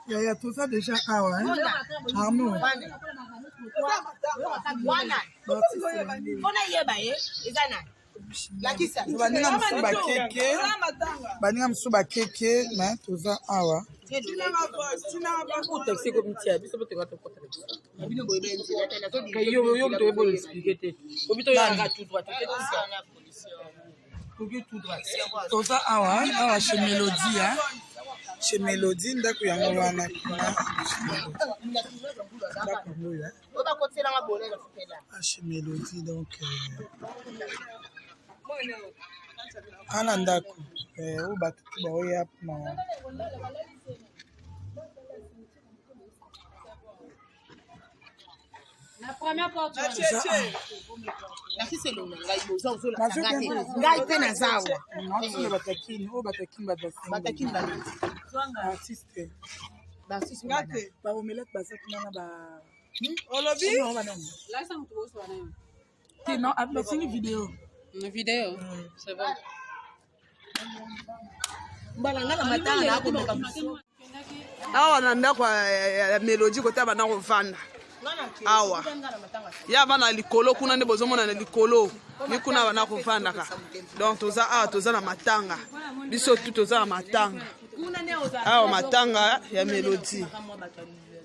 Yaya toza deja awa hein? Arnaud. Mpona yeba ye eza nani? Lakisa. Baninga mosusu bakeke, baninga mosusu bakeke, mais toza awa. Taxi ekomi tia biso mpe toka tokota na biso. Yo yo moto oyebona explique te. Obi toyaka tout droit toke Toke tout droit. Toza awa, awa chez Melodie, hein. Chez Melodie, ndako yango wana kuna. Ndako yango oyo, hein. Ah, chez Melodie, donc euh, ana ndako eh, oyo bato tu baoya mpona Lakisa elongi na ngai boza ozolakisa ngai te ngai mpe naza awa batakini oyo batakini batakini banani artiste baartiste baomelete baza kuna na ba olobi te non batindi video video c'est bon mbala ngai na matanga nakomeka mosusu awa na ndako ya melodie kota banda kovanda awa ye avanda na likolo kuna nde bozomona na likolo ni kuna banda kovandaka donc toza awa toza na matanga biso tu toza na matanga awa matanga ya melodie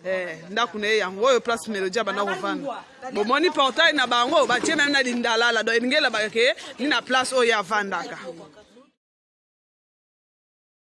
eh, ndako na ye yango oyo place melodie abanda kovanda bomoni portail na bango batie meme na lindalala donc elingi elobaka ke ni na place oyo ye avandaka.